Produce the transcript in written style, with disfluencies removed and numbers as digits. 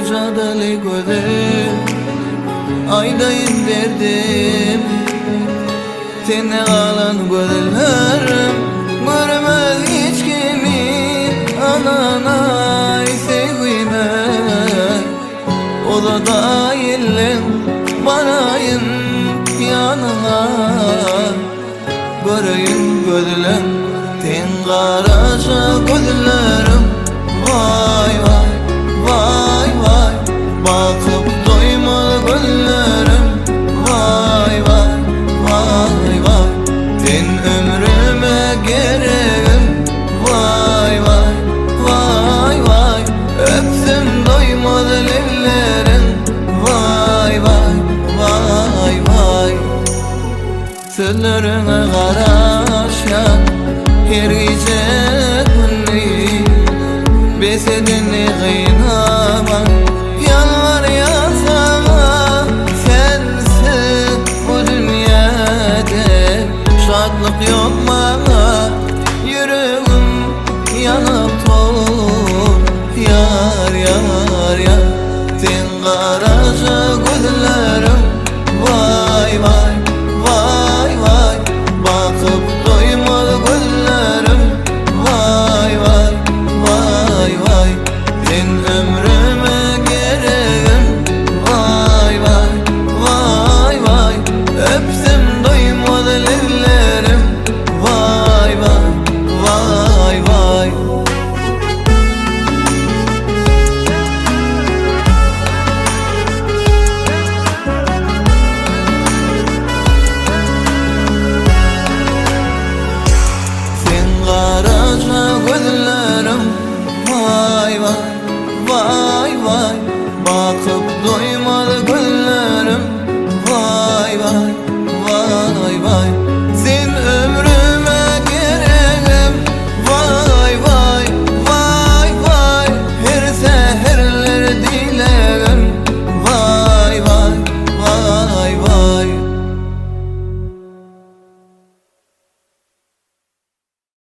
Jadyly gözel Aýdaýyn derdim Sende galan gözlerim Görmez hiç kimi Ananaý söýgime Uzadaý elleň Baraýyn ýanyňa Göreýin gözleň Seň garaja gözleriň Waý waý waý waý Bakyp doýmaz gözlerim Waý waý waý waý Sen ömrüme geregim Waý waý waý waý Öpsem doýmaz lebleriň Waý waý waý waý Sözleriňe garaşýan Her gije gündiz Bes edeni gynanýan.